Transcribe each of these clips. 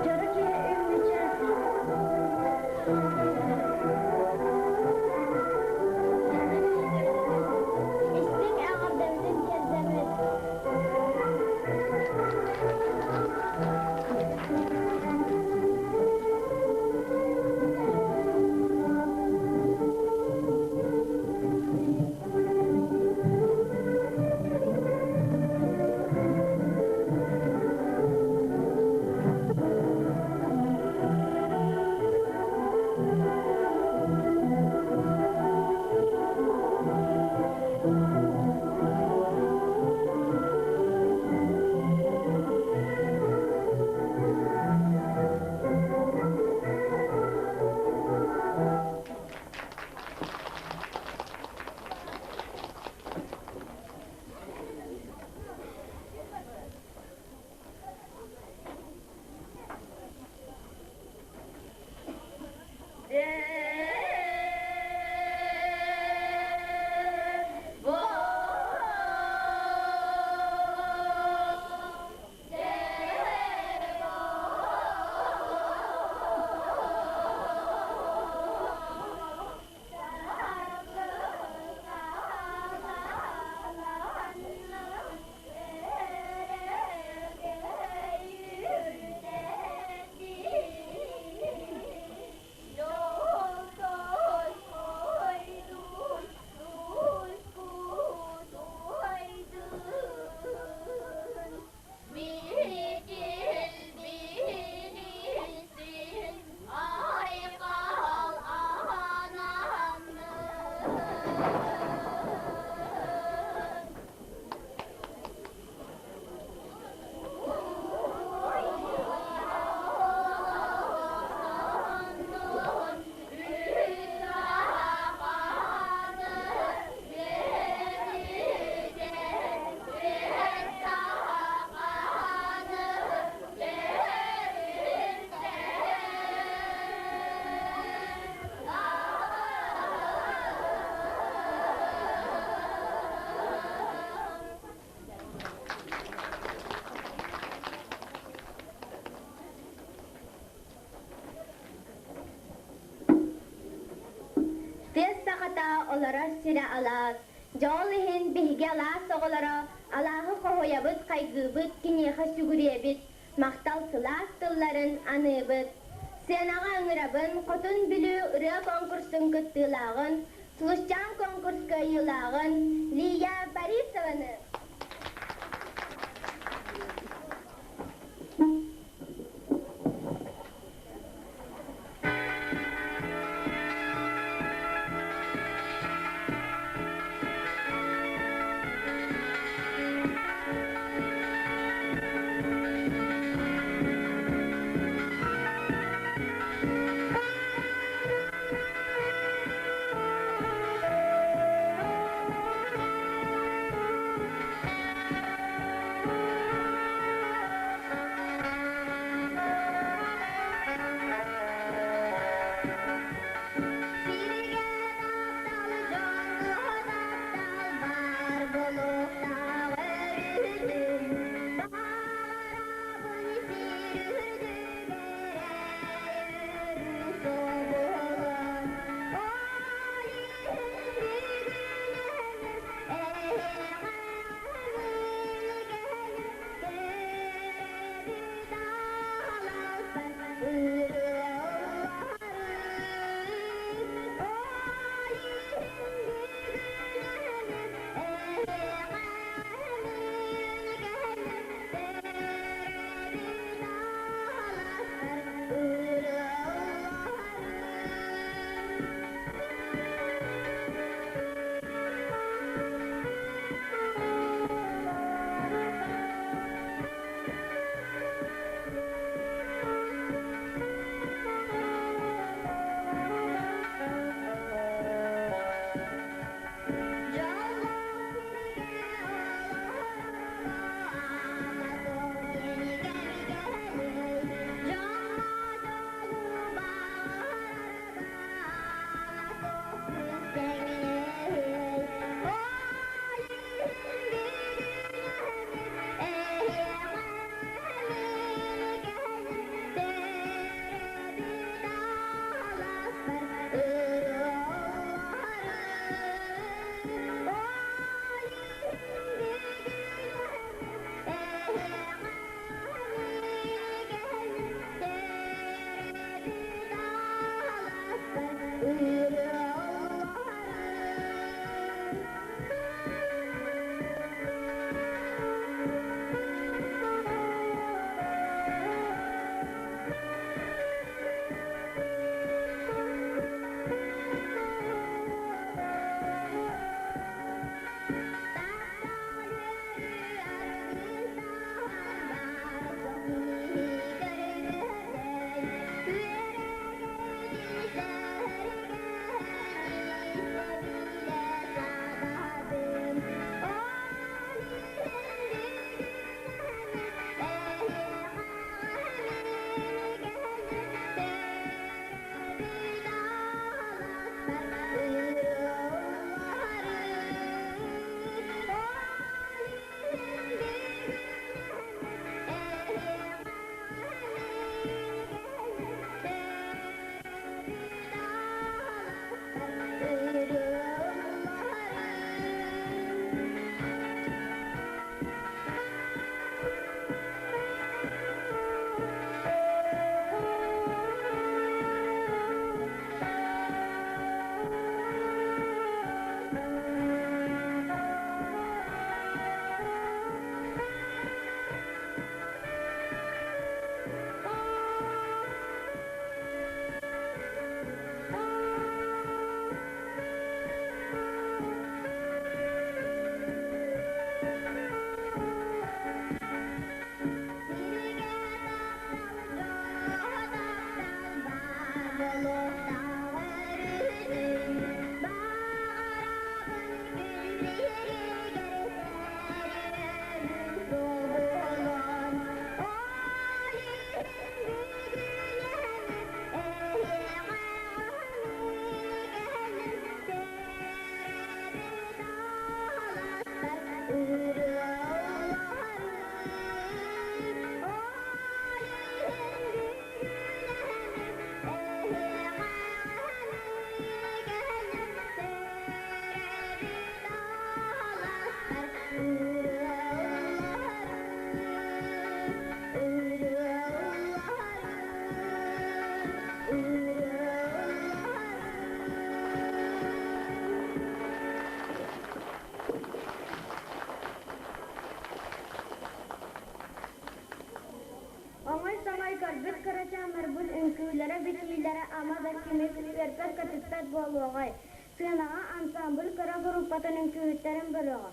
Дьоро киһи үүммүчэ. Истиҥ эҕэрдэбитин тиэрдэбит. Тыас сахата олорор сирэ алаас. Дьол иһин биһиги алаас оҕолоро алааһы хоһуйабыт, хайгыыбыт, киниэхэ сүгүрүйэбит, махтал сылаас тылларын аныыбыт. Сыанаҕа ыҥырабын Хотун Бүлүү ырыа конкурсун кыттыылааҕын, Сулусчаан конкурс кыайыылааҕын Лия Борисованы. үөрпэт-көтүппэт буолуоҕай? Сыанаҕа ансамбль кыра группатын үҥкүүһүттэрин бөлөҕө.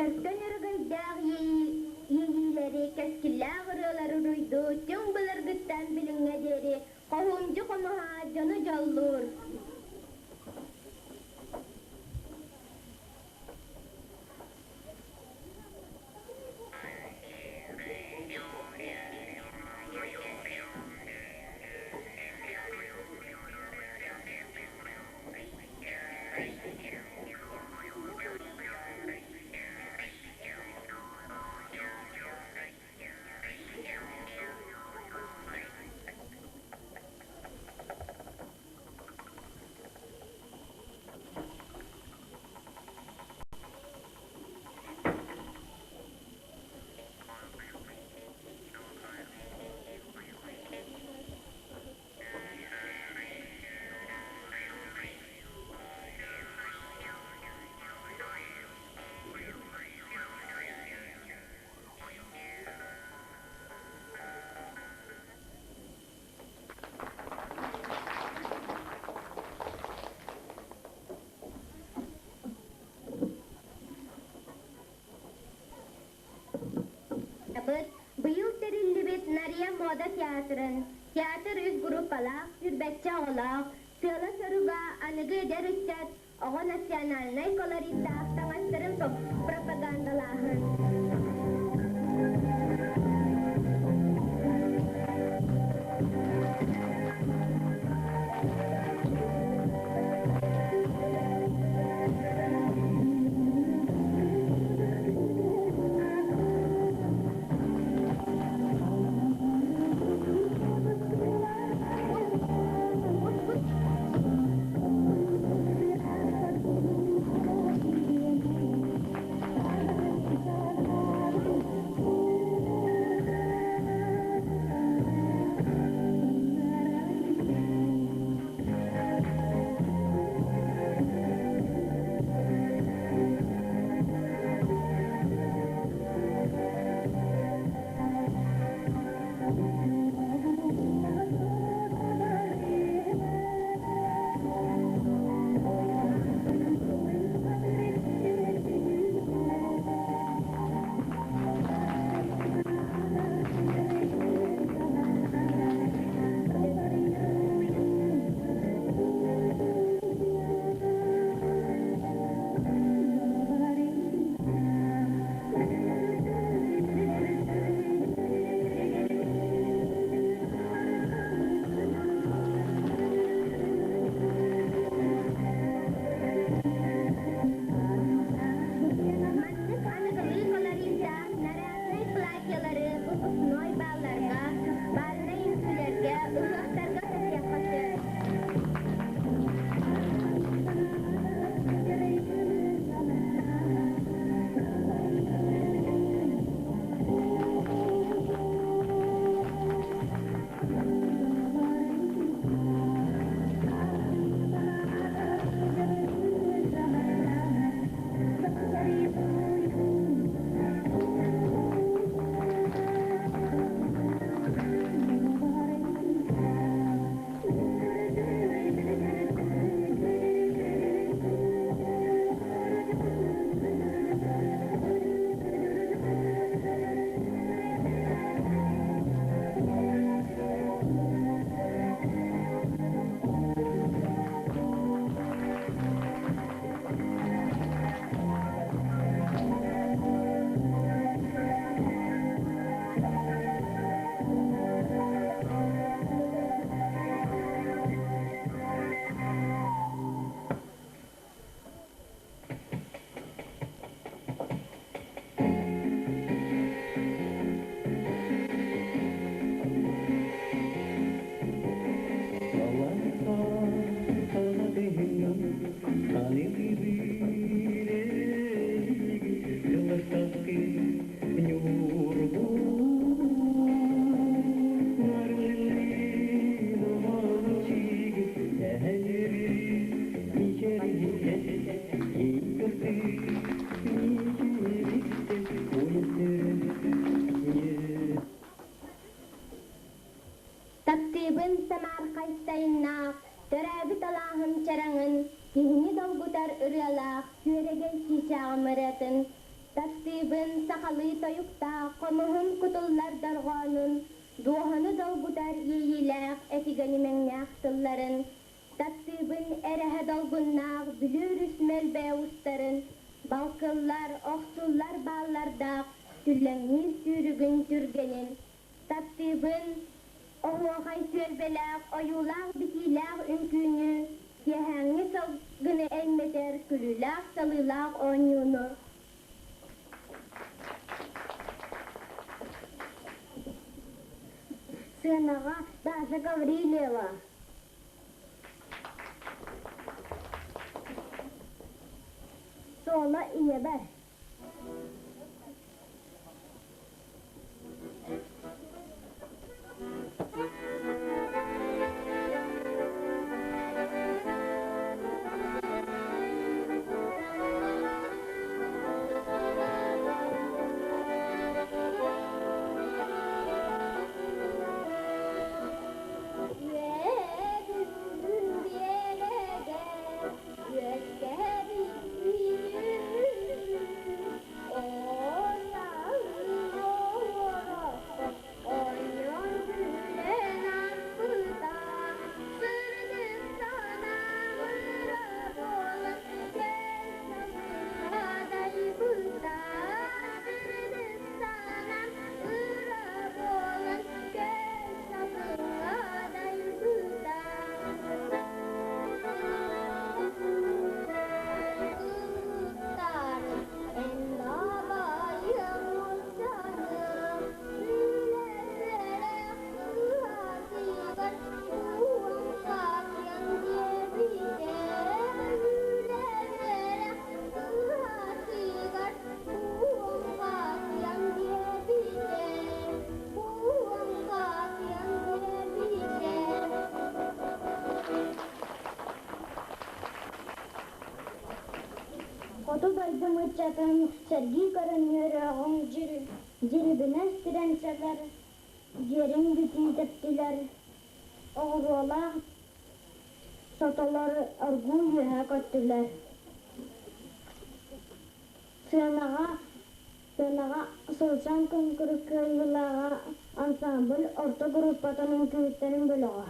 Өркөн өрөгөйдөөх иэйиилэри, кэскиллээх ырыалары уруйдуу, түҥ былыргыттан билиҥҥэ диэри хоһуумдьу хомуһа дьону дьоллуур. Быйыл тэриллибит Нарыйа муода театрын, театр үс группалаах, сүүрбэччэ оҕолоох, сыала-соруга аныгы эдэр ыччат оҕо национальнай колориттаах таҥастарын пропагандалааһын. ырыалаах күөрэгэй чыычааҕым ырыатын, таптыыбын сахалыы тойуктаах хомуһун кутуллар дорҕоонун, дуоһаны долгутар иэйиилээх этигэн имэҥнээх тылларын, таптыыбын эрэһэ долгуннаах Бүлүү өрүс мөлбөйө устарын, балкыллар, охсуллар бааллардаах түллэҥниир сүүрүгүн түргэнин, таптыыбын оһуохай түөлбэлээх ойуулаах-битиилээх үҥкүүнү, киэһээҥҥи сылгыны эймэтэр күлүүлээх-салыылаах оонньууну. Сыанаҕа Даша Гаврильева. Суола ийэбэр. Хоту дойду ыччатын сэргии көрөн үөрүөҕүҥ дьирибинэс тирэнсэлэр, дьиэриҥ бүтүү тэптилэр, оҕуруолаах сотолор оргууй үөһэ көттүлэр. Сыанаҕа сыанаҕа сылдьан куонкурус кыайыылааҕа ансаамбыл орто группатын үҥкүүһүттэрин бөлөҕө.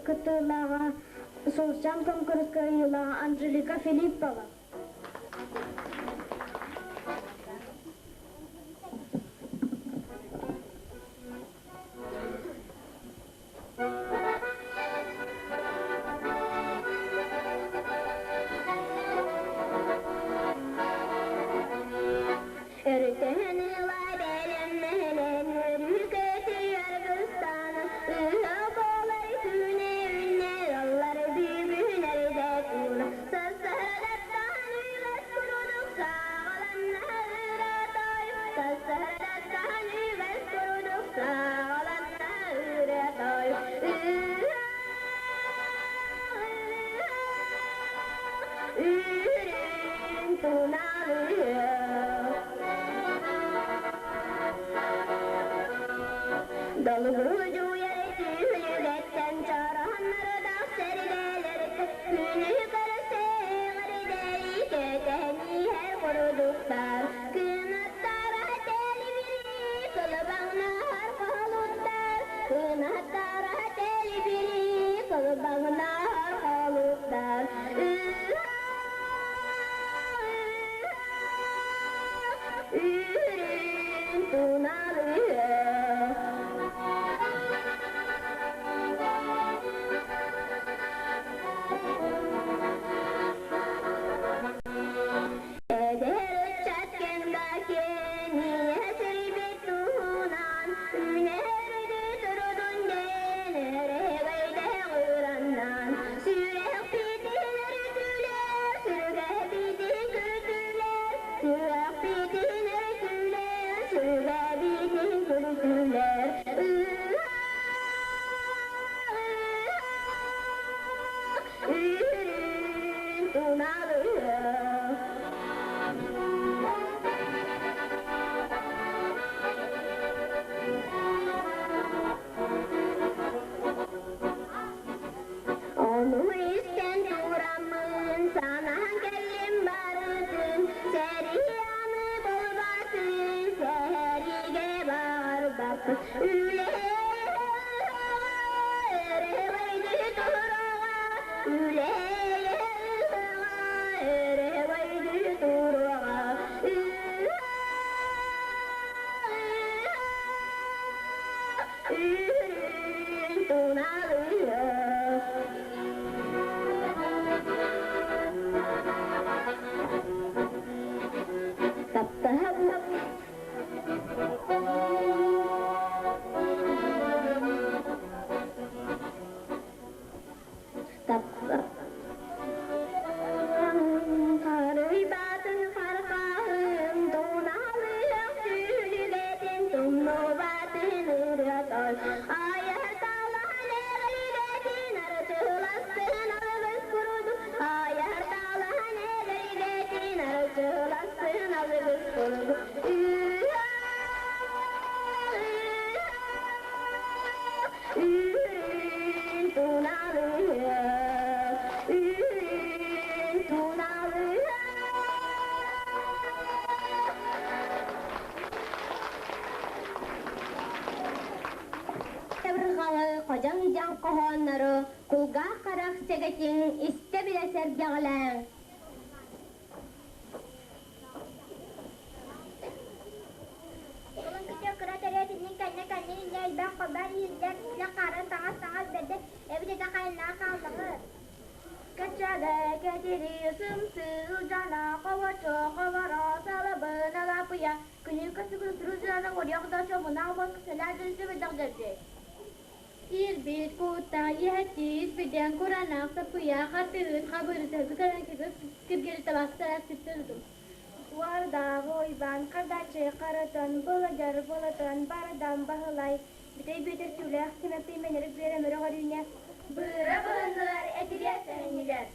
кыттыылааҕа Сулчан конкурс кыайыылааҕа Анжелика Филиппова. Өрүтэн ыла бэлэмнэнэн өрүкөтүйэр кыстаан ыһа буолар күнэ үннэ ыллар бүгүнэрдэ туна сассаһадаттан үгэс курдук саҕаланна ырыатай сассаһадаттан үгэс курдук саҕаланна ырыатай Үрүҥ туналыа Долгуйар түһүлгэттэн чорооннордоох сэргэлэртэн күнү көрсөҕөрдөй көтөн иһэр курдуктар кынаттара тэлибири кылбаҥнаһар холуттар кынаттара тэлибири кылбаҥнаһар холуттар Үрүҥ туналыа Эдэр ыччат кэнники сирбит туһунан Үнэрди турдун диэн эрэгэйдэх ыраннан Сүрэхпитин өрүтүлэр, сүргэбитин күртүлэр, Сүрэхпитин өрүтүлэр, сүргэбитин күртүлэр. Үрүҥ туналыа. Ону истэн тураммын санаан кэллим барытын, сэрии аны буолбатын, сэриигэ баҕарбаппын. Үлэ туруга, үлэ туруга, Үрүҥ туналыа. Таптаһап Харыйбатын хархаһын туналыах сүлүгэтин тумнубатын ырыатой айар талаан эҕиригэтин арчыластын алгыс курдук айар талаан эҕиригэтин арчыластын алгыс курдук Үрүҥ туналыа, үрүҥ туналыа. Табырҕалы ходьоҥ-дьаҥ хоһооннору кулгаах-харах сэгэтиҥ истэ-билэ сэргэҕэлээҥ. Кылын кытыы кыра төрөөтүннүн кэннэ кэннин инньэ элбэх холбоон иһиллэр үлэ хаарын таҥас таҥас бэрдэ эбит этэ хайыннаах хааллаҕы. Кэччэгэ кэтири сымсыы дьана хобочо ховоро салабын алапыйа күнүкэ сүгүн суру ориох да чомунаах бос кысылаа дьүрүсү бэдэх дьөрдү. Киирбит куттаах иһэттиис бүтэн кураанах саппыйа хатыыт хабырыта кытаран киргили табастара ситтэ тутум. Уордаах Уйбаан Хардаччы Харытын Былыдьар Былытын Бардам Баһылай Бүтэй Бүөтүр Түүлээх Түмэппий Мэнэрик Бүөрэ Мөрө Өрүүнэ Быыра быһыннылар этириэс тэһиннилэр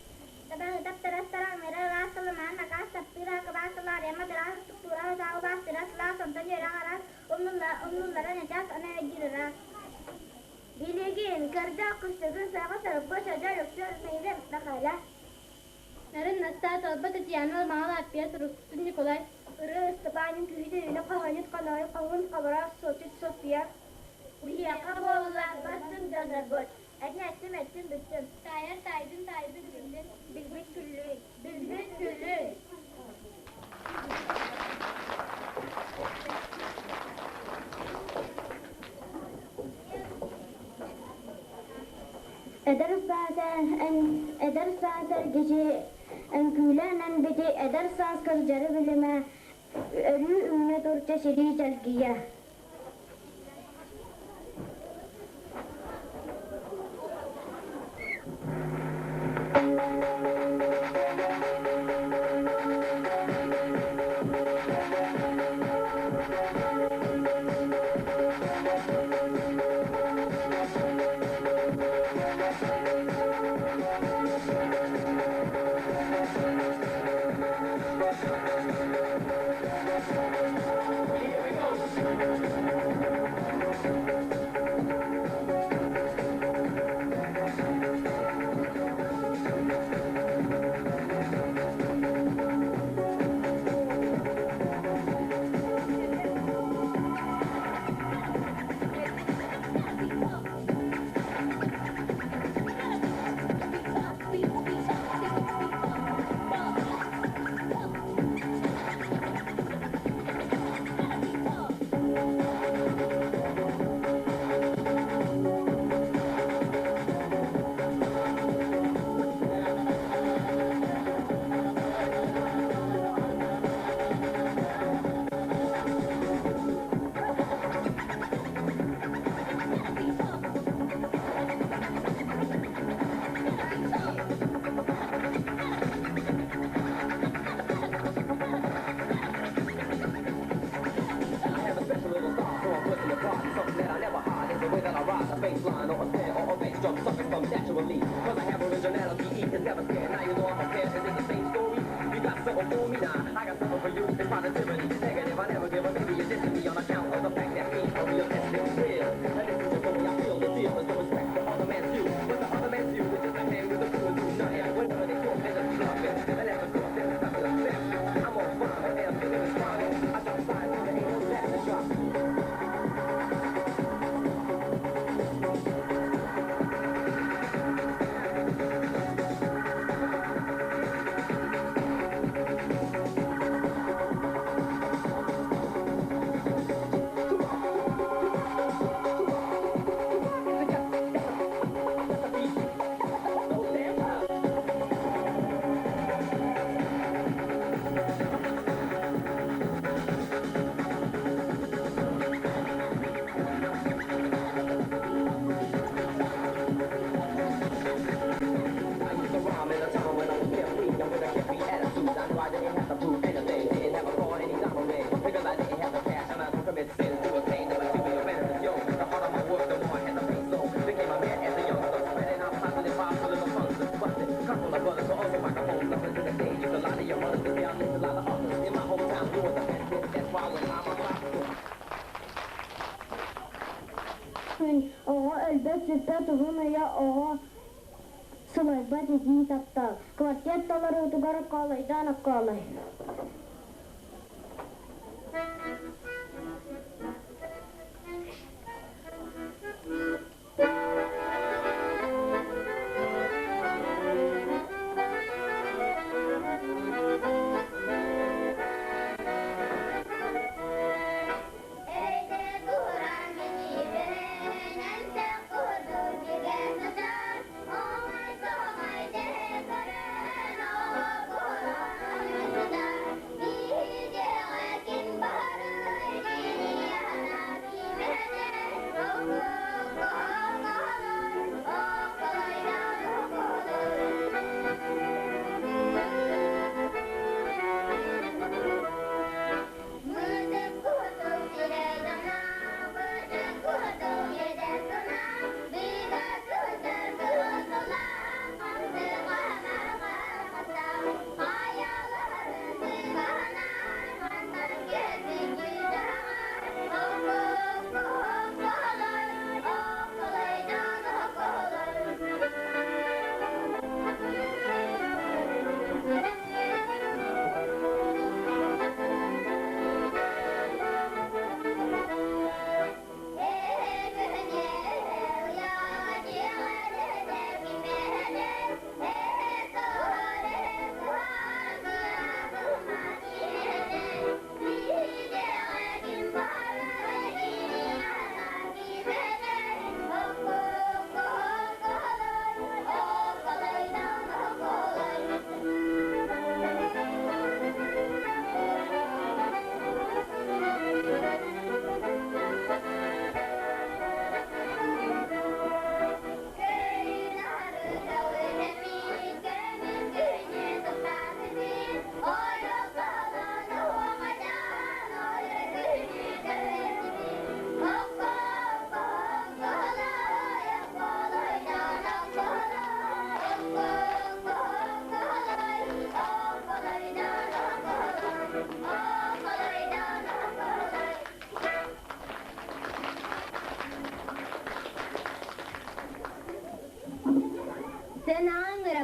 Табаһы таптарастара мыра ыраас тылымаан накаас таптыыр акыбаас тылаарыйама дыраас туктуура саалбаас тыра сылаас онтон үөрэх араас умнуллара нэтээс ана өйдүүр ыраас Билигин көрдөөх кыстыгын саҕа сарбы садьар өксөр миирэ Михаила Нарын Настаа Талба Татьяна Маҥал Аппия Суруксун Николай Ырыа Ыстапаанын күүһүтэ үүнэ хоһоонньут Хоноойу Хоһуун Хобороос Суотчут София Биһиэхэ буолла бастыҥ дьоннорбут. Этин эттим, эттим бүттүм. Таайар таайдым, таайбыт биллин. Билбит күллүй. Билбит күллүй. Эдэр саас эдэр саас эргичи үҥкүүлээн бити эдэр саас кырдьары билимэ өрүү үүнэ турча сирии чэлгийэ. I have a special little style, so I put in the party, something that I never hide. It's the way that I ride, a bass line or a snare or a bass drum, suckers come naturally. Cause I have originality, E is never scared. Now you know I'm prepared, is it the same story? You got something for me now, I got something for you. It's positivity, negative, I never give up. Maybe you're dissing me on account of the fact that me, a realistic real. And this is just the way I feel, the deal is no respect for other man's view. But the other man's view is just a hand with a crew and do nothing. Whenever they talk, they just bluffing. And never go, they're stuck in a step. I'm on fire, and I'm feeling is rhyming. I drop signs, there ain't no left to drop. I used to rhyme in a time when I was carefree and with a carefree attitude. I knew I didn't have to prove anything, didn't have a car, any diamond ring, because I didn't have the cash and I could commit sins to attain the material benefits. Yo, the harder my work, the more I had to pay. So became a man as a youngster, spreading out positive vibes to little punks. Busted, couple of brothers were also microphones up into the stage. Used to lie to your mothers to say I missed a lot of others. In my hometown, you were the best kid. That's why when I'm a Күн оҕо өлбөт сүппэт уһун үйэ оҕо сылайбат итии таптал. Квартет толоруутугар Оккоолойдоон Оккоолой.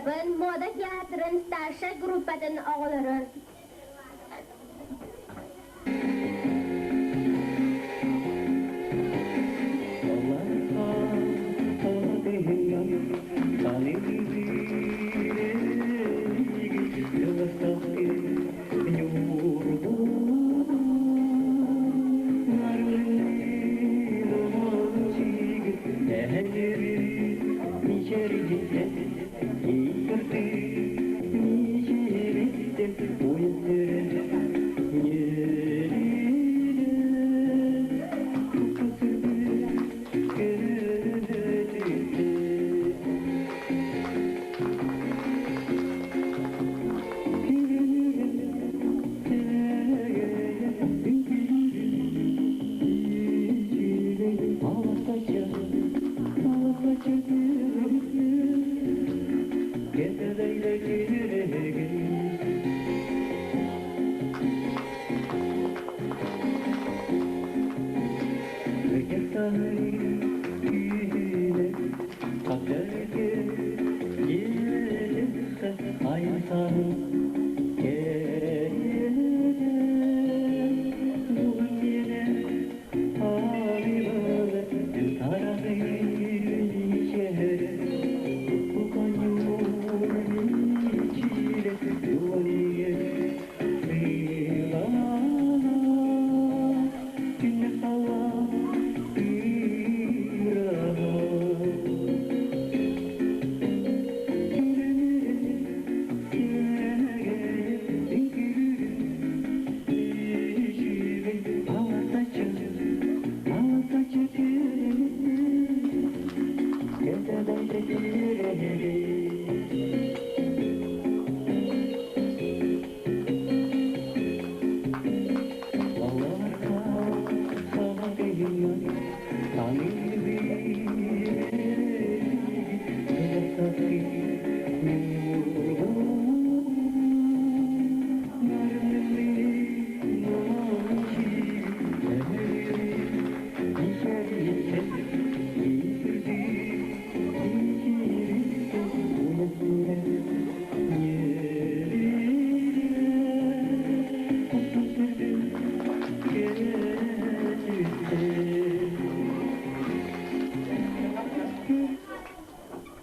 Ыҥырабын мода театрын старшай группатын оҕолорун.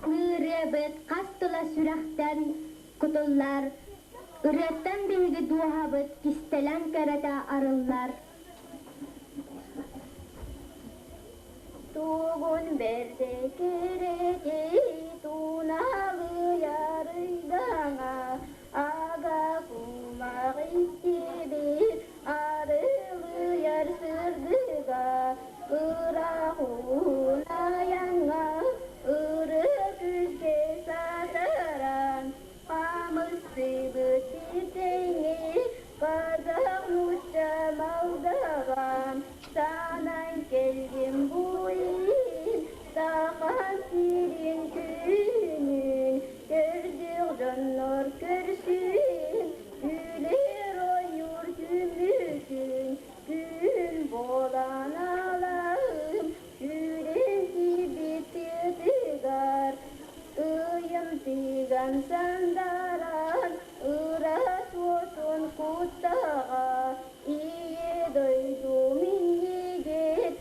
Ырыабыт хас тыла сүрэхтэн кутуллар, ырыаттан биһиги дууһабыт кистэлэҥ кэрэтэ арыллар. Тугун бэрдэ кирэти туналыйарыйдаҥа, ага кумах истибит арылыйар сырдыга, ыраах уһун айаҥҥа ырыа күүскэ сатаран, Хамыстыыбыт сирдэҥи казах нуучча молдаван, Санаан кэллим бу иһин сахан сирин күнүн, Көрдүк дьоннор көрсүн, күлэр ойуур күммүтүн, Күн буолан алаһым, сүүрэн киирбит тыатыгар, Ыйым тыган сандаран, ыраас уотун куттаҕа, Ийэ дойду минньигэс,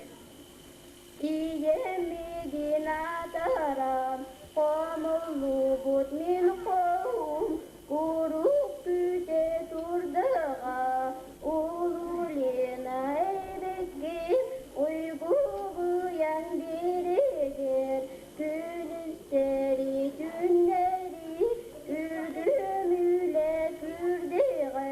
ийэм миигин атааран, Хомуллубут мин хоһум куруук күүтэ турдаҕа, Улуу Лена эбэккин уйгугуйан биэригэр, Күнүстэри түүннэри күргүм үлэ күрдэҕэ.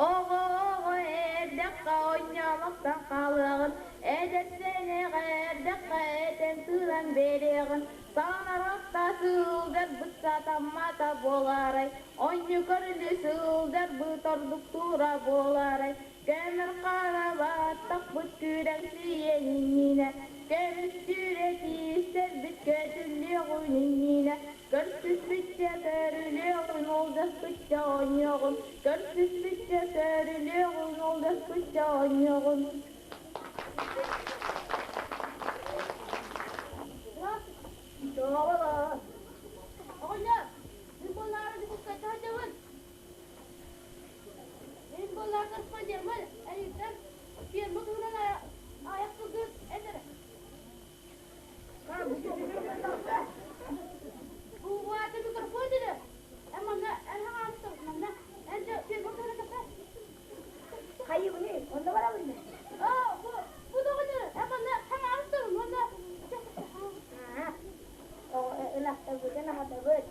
Оҕо-оҕо эрдэххэ оонньоомохтон хаалыаҕын, эдэр сэнэх эрдэххэ этэн тыынан биэриэҕин, саҥарахта сылдьарбыт сатаммата буолаарай, оонньуу көрүлүү сылдьарбыт ордук тура буолаарай, көмөр хара баттахпыт күрэҥсийэн иннинэ, көмүстүүрэ тиистэрбит көтүллүөҕүн иннинэ, Көрсүспүччэ көрүлүөҕүн, уолдьаспычча оонньуоҕун, көрсүспүччэ көрүлүөҕүн, уолдьаспычча оонньуоҕун. Тоҕоло корреспондеммын эһигиттэн ферма туһунан аҕыйах сылгы этэрэ. Бу аата микрофон дире. Эн манна эн хаҥаастар манна эн дьэ ферма туһунан кэпсээ. Хайыбыны, онно барабын да. Аа, бу бу доҕону эн манна хаҥаастар уонна Ынахтарбытын аһатабыт,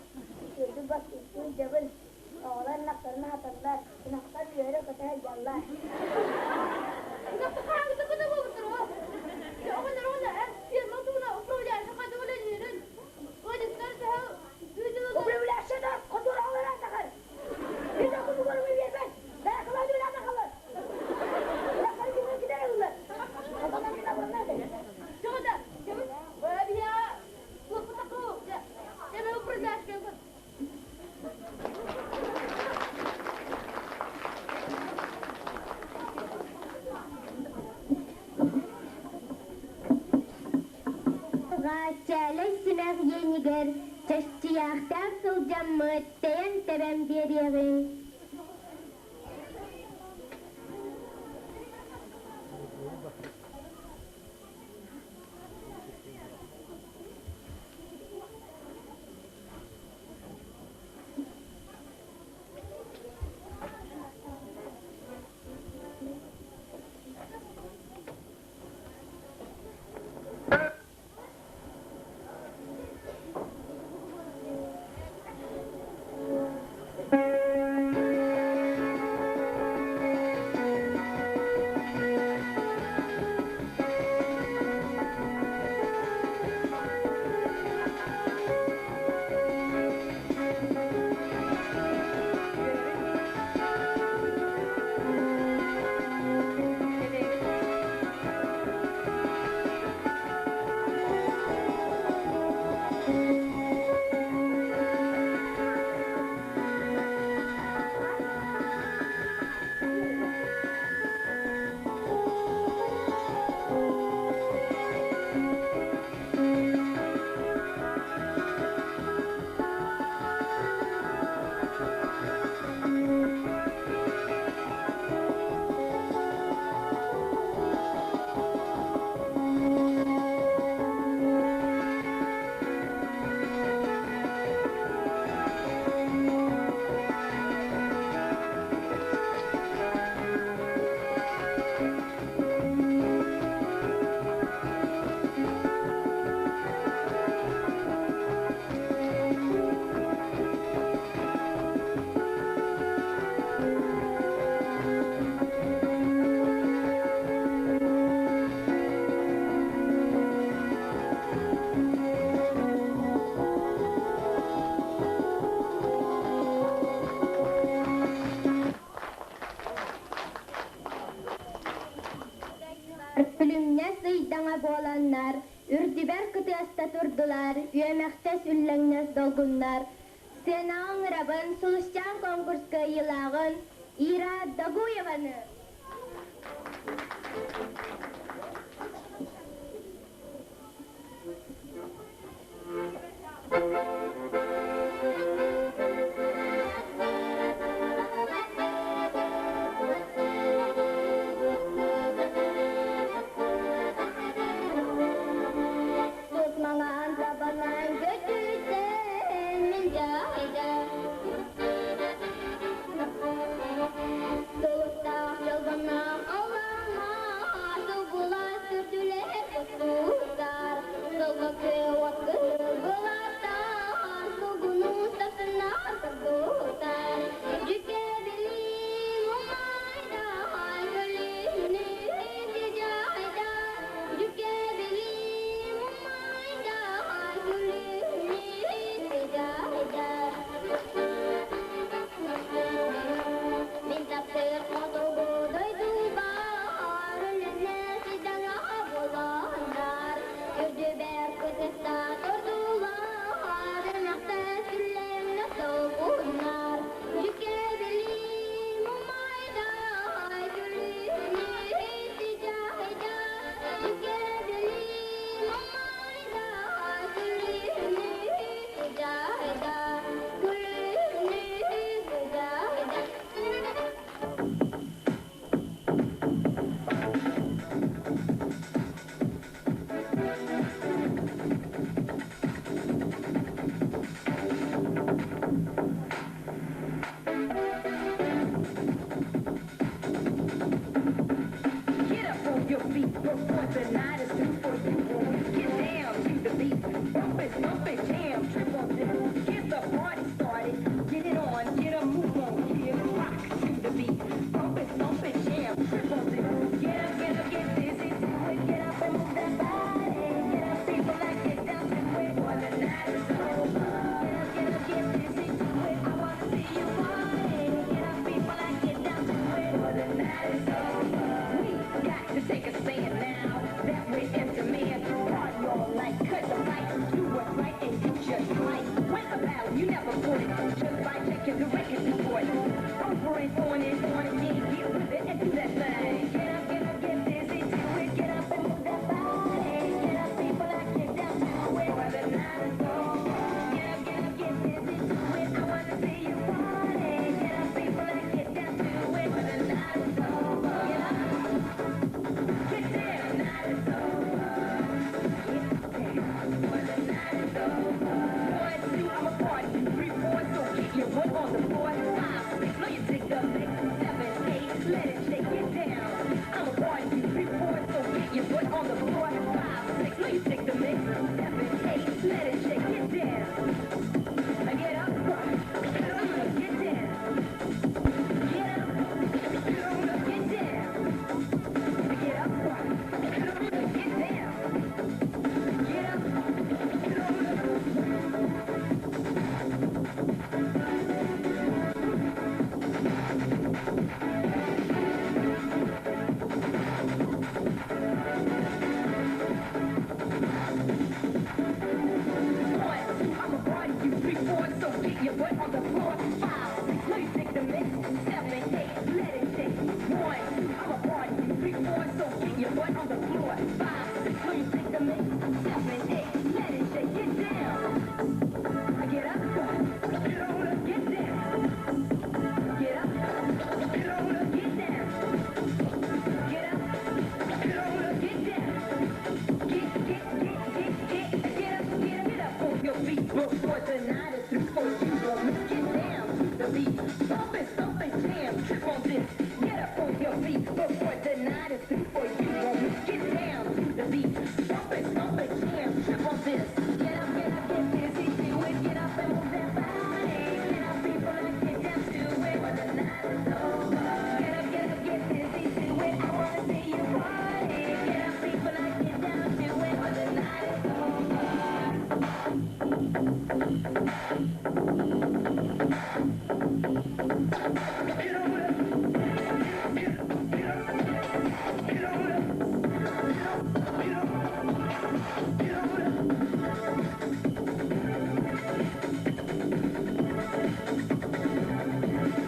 үчүгэйдик бастыҥтыы илдьэбин, оҕолор ынахтарын аһаталлар, ынахтар үөрэ-көтө сылдьаллар. Ынахта хаһааҥҥыта көтө буолбуттар оо. Оҕонньор оҕонньор эн ферма туһунан управляющий хайдах үлэлиирин, ыалдьыттар төһө үүтүн Управляющий да хотур оҕолор атахар. Мин окумугар биэрбэт, бэйэкэлээ дүлэ атахалар. Ынахтары кимҥэ кидэр ыллар. Отонон мин абырынна этэ. Чоҕода, биһиэхэ туохпутаку, дьэ управляющий Чээлэй симэх иэнигэр чэччийээхтээх сылдьаммыт тэйэн тэбэн биэриэҕиҥ. Күлүмнэс ыйдаҥа буоланнар, үрдүбэр кытыаста турдулар, үөмэхтэс үллэҥнэс долгуннар. Сценаҕа ыҥырабын, Сулусчаан конкурс кыайыылааҕын Ира Догуеваны! Tutmalan tabanан götürsen min жайда. Сулустаах дьолбонноох аллаҥҥа сыл night is over. We got to take a stand now that we're in demand. Party all night, cut the fight, do what's right, and you just might win a battle you never fought it just by checking the record you bought. Over and on and on again, get with it and do that thing. Get up, get up, get busy, do it. Get up and move that body. Get up, people, I get down to it. For the night is over. Get up, get up, get busy, do it. I wanna see you party. Get up, people, I get down to it. For the night is over. Get up. Get down. The night is over. Get down. For the night is over. 1, 2, I'm a party. 3, 4, so get your butt on the floor. 5, 6, know you dig the mix. 7, 8, let it shake it down. I'm a party. 3, 4, so get your butt on the floor. 5, 6, know you dig the mix. 7, 8, let it shake it down. I get up, get down. Get up, get down. Get up, get down. Get up. 1, 2, I'm a party. You 3, 4, so get your butt on the floor. 5, 6, know you take the mix. 7, 8, let it shake. 1, 2, I'm a party. You 3, 4, so get your butt on the floor. 5, 6, know you take the mix. 7, 8, let it shake. Get down. Get up, get down. Get up, get down. Get up, get down. Get, get, get, get, get, get up, get up, get up off your feet before the night is through. For you will get down to the beat. Bump and stomp and jam, trip on this. Get up on your feet before the night is through. For you will get down to the beat. Bump and stomp and jam, trip on this. Get up, get up, get busy, do it. Get up and move that body. Get up, people, and get down to it. For the night is over. Get up, get up, get busy, do it. I wanna see you party. Get up, people, and get down to it. For the night is over.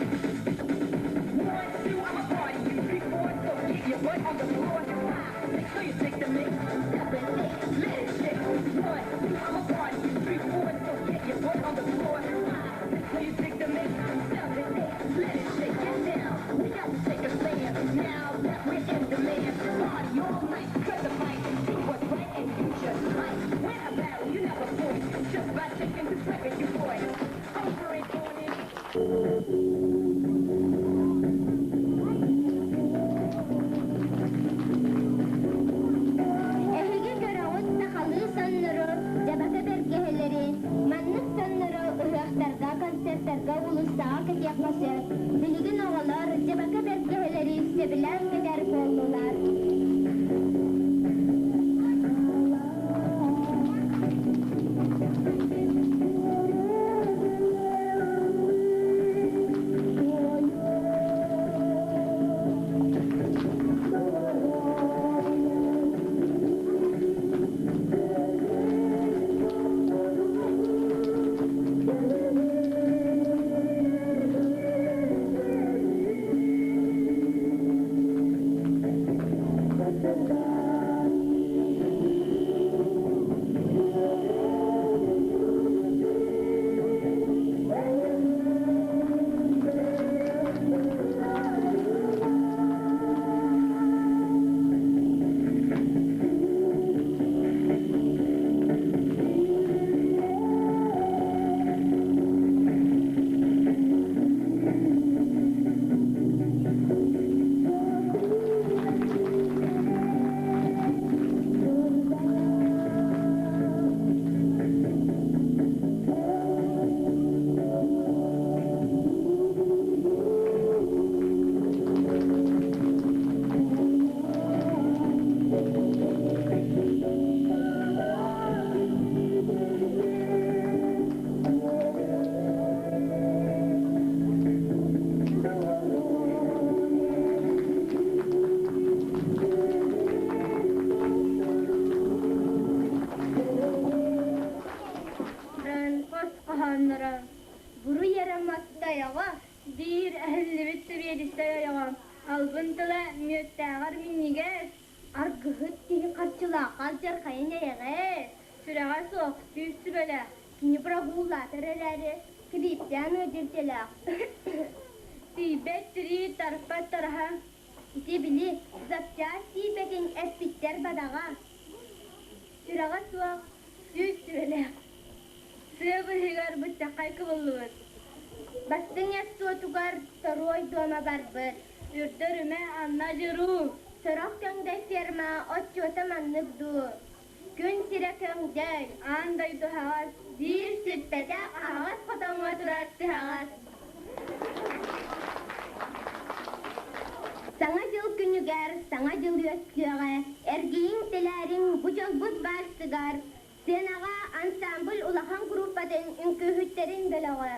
1, 2, I'm a party. You 3, 4, so get your butt on the floor. 5, 6, so you take the mix. 7, 8, let it shake. 1, 2, I'm a party. You 3, 4, so get your butt on the floor. 5, 6, so you take the mix. 7, 8, let it shake. Get down. We got to take a stand now that we're in demand. Party all night, cut the fight, do what's right, and you just might win a battle you never fought just by taking this record you bought. Over and on and. Эһиги көрөҕүт сахалыы соннору, дьабака бэргэһэлэри, маннык соннору ыһыахтарга, концертарга уулуссаҕа кэтиэххэ сөп. Билигин оҕолор дьабака бэргэһэлэри сөбүлээн кэтэр буоллулар. мүөттээҕэр минньигэс. Аргыһыт киһи харчылаахха алдьархайын эйэҕэс. Сүрэҕэ суох, сүүс сүбэлээх. Кини прогуллаатар эрээри, килииптээн ыалдьыталаах. Тиийбэт тирии, тарпат тараһа. Ити били запчаас тиийбэтин эппиттэр бадаҕа. Сүрэҕэ суох, сүүс сүбэлээх. Сыа быыһыгар быччаххай кыбыллыбыт. Бастыҥ эс суотугар торуой дуома барбыт. Үрдэ-үрүмэ анна дьуруу. Сорох көҥдөй ферма отчуота маннык дуу. Күн сирэ көҥдөй. Аан дойду аһаҕас. Биир сүппэтэх аһаҕас хотоҥҥо турар тыһаҕас. Саҥа дьыл күнүгэр, саҥа дьыл үөскүөҕэ, эргийиҥ тэлээриҥ бу дьолбут баарсыгар, сценаҕа ансамбль улахан группатын үҥкүүһүттэрин бөлөҕө.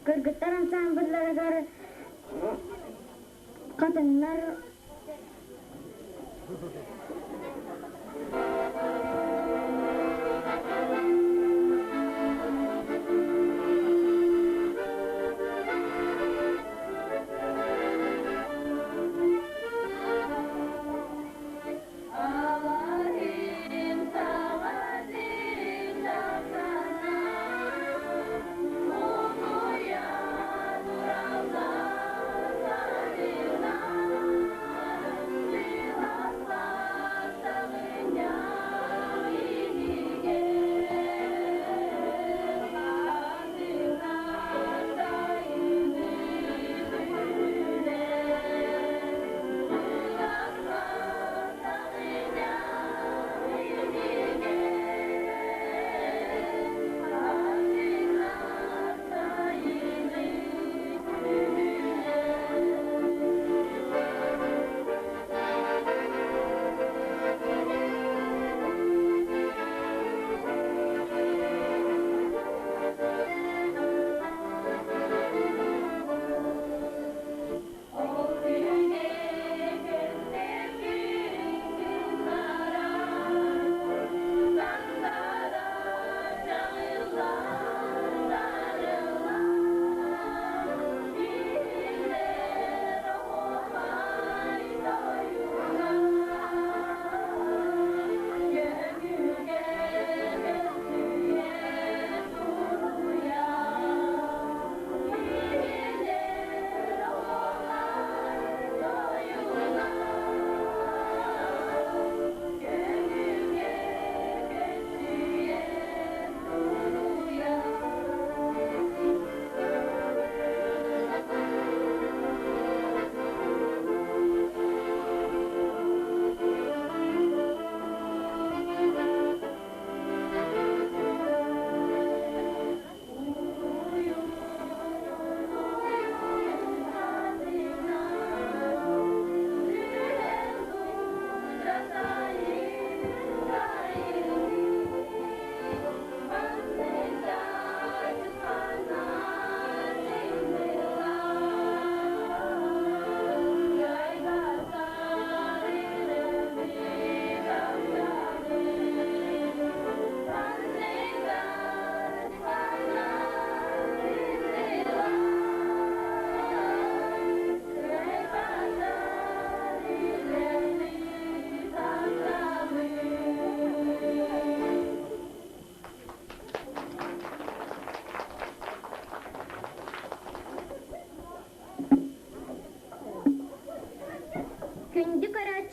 Кыргыттар ансамблларыгар хатыҥнар Алаһын саҕа сирин сахсана.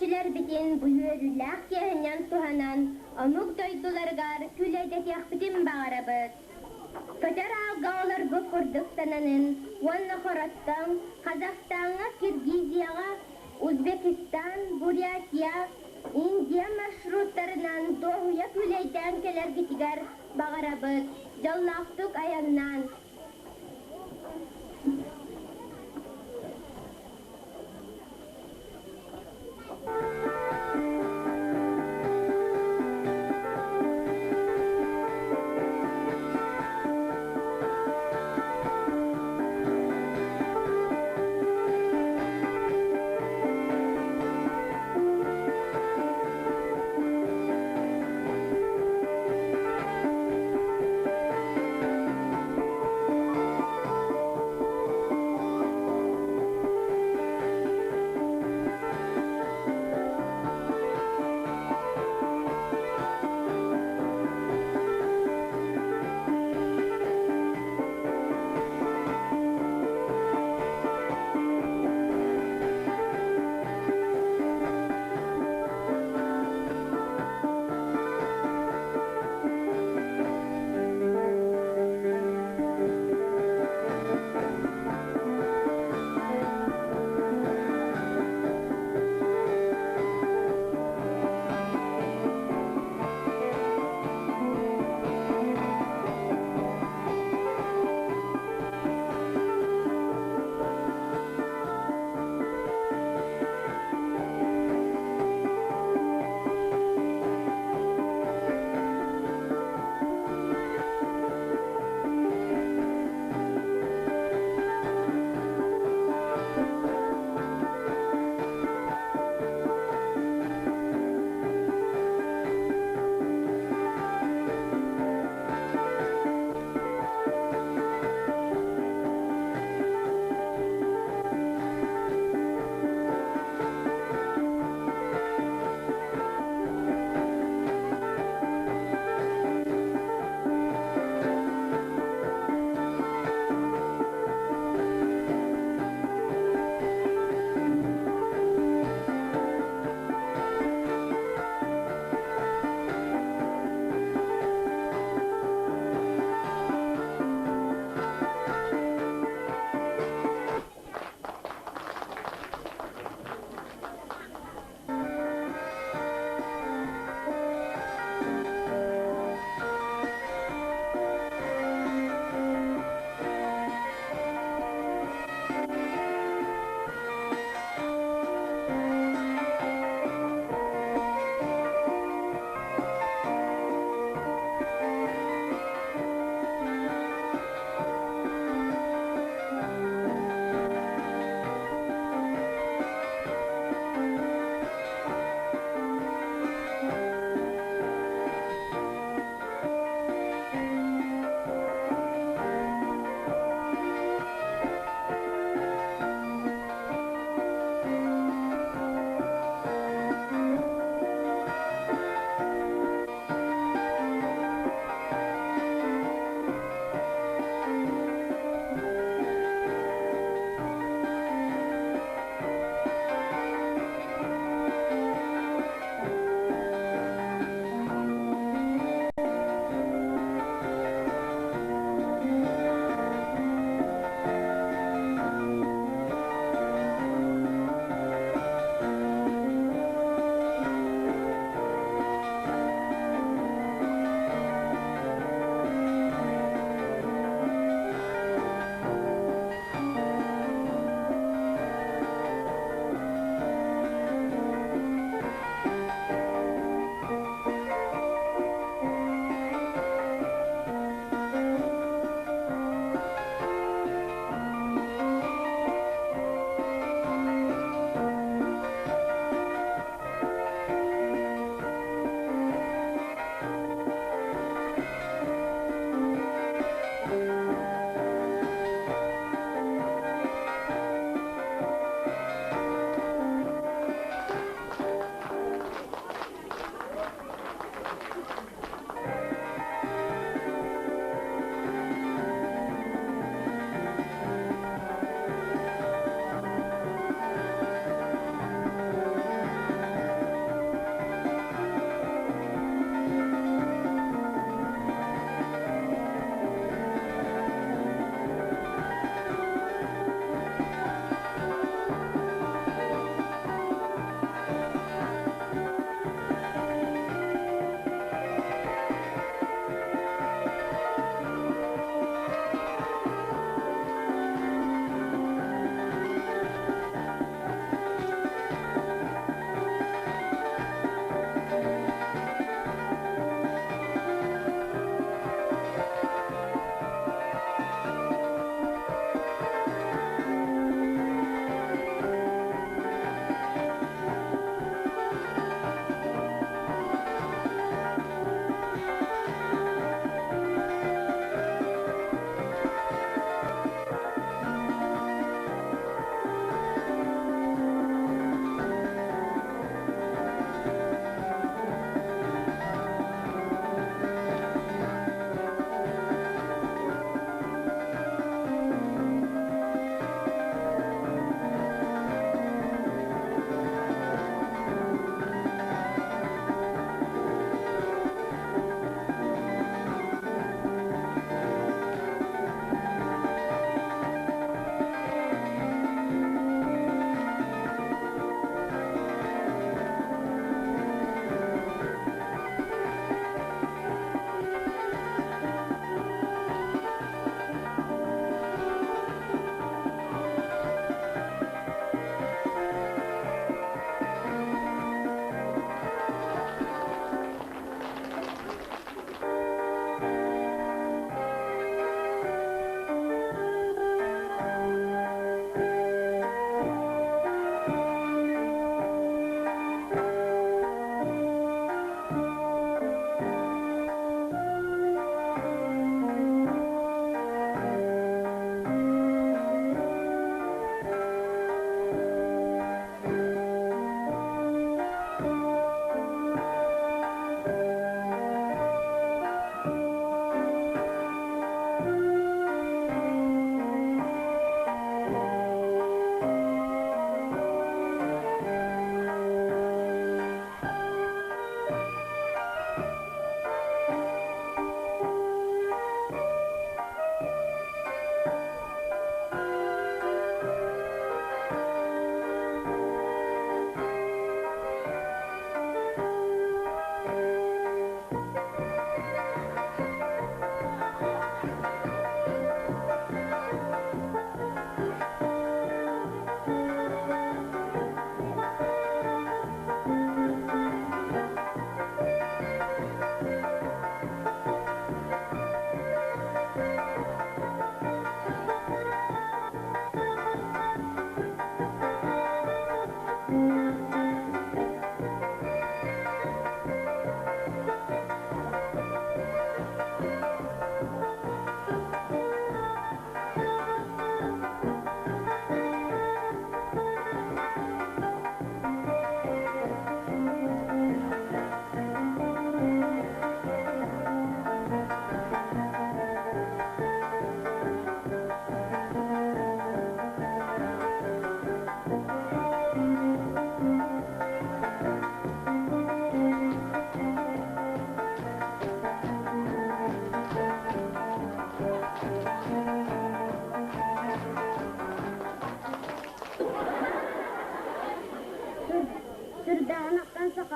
Көрөөччүлэрбитин бу үөрүүлээх киэһэнэн туһанан омук дойдуларыгар күлэйдэтиэхпитин баҕарабыт. Көтөр аалга олорбут курдук сананын уонна Хороттон, Казахстаҥҥа, Киргизияҕа, Узбекистан, Бурятия, Индия маршруттарынан дуоһуйа күүлэйдээн кэлэргитигэр баҕарабыт, дьоллоохтук айаннаан!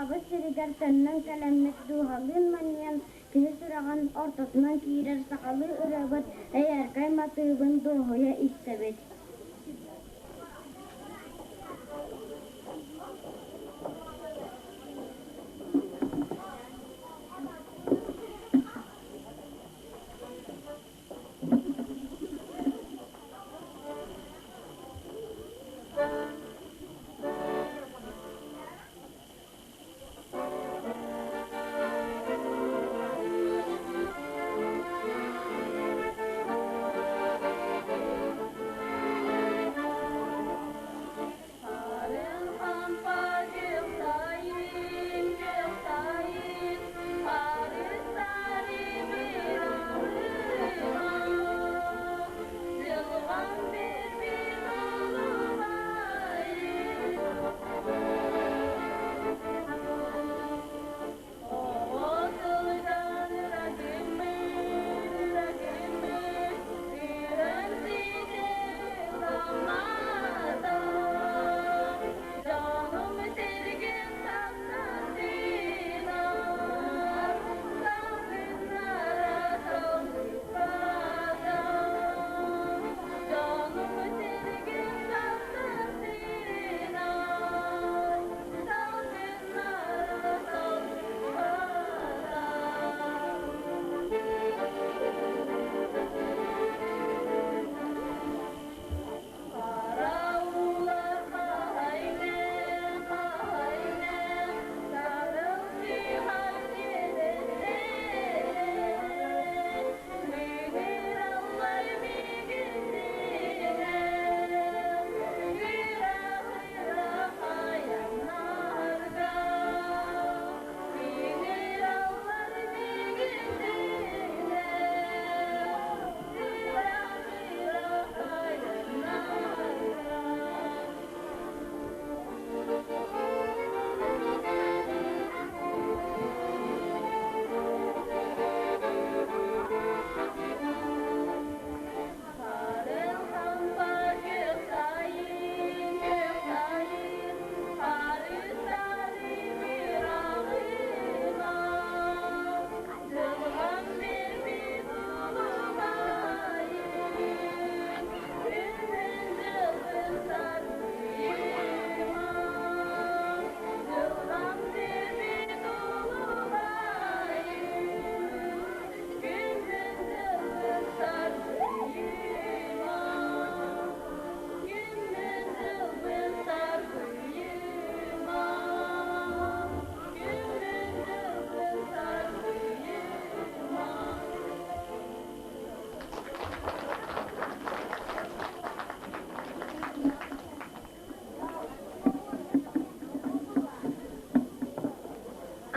Сахабыт сиригэр төннөн кэлэммит дууһалыын манньыйан киһи сүрэҕин ортотунан киирэр сахалыы ырыабыт эйээркэй матыыбын дуоһуйа истэбит.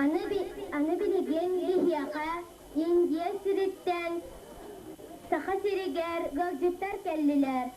Аны, аны билигин биһиэхэ Индия сириттэн Саха сиригэр ыалдьыттар кэллилэр.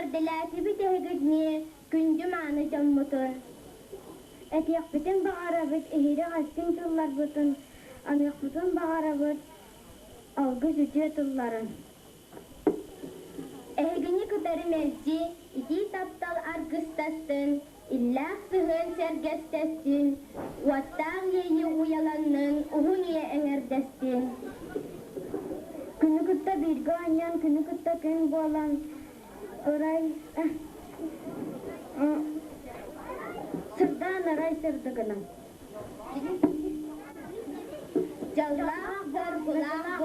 Эҕэрдэлээтибит эһигитини, күндү мааны дьоммутун. Этиэхпитин баҕарабыт иһирэх истиҥ тылларбытын, аныахпытын баҕарабыт алгыс үтүө тылларын. Эһигини кытары мэлдьи итии таптал аргыстастын, иллээх сыһыан сэргэстэстин, уоттаах иэйии уйаланнын, уһун үйэ эҥэрдэстин. Күнү кытта бииргэ оонньоон, күнү кытта күн буолан, ырай сырдаан арай сырдыгынан. Дьоллоох, соргулаах.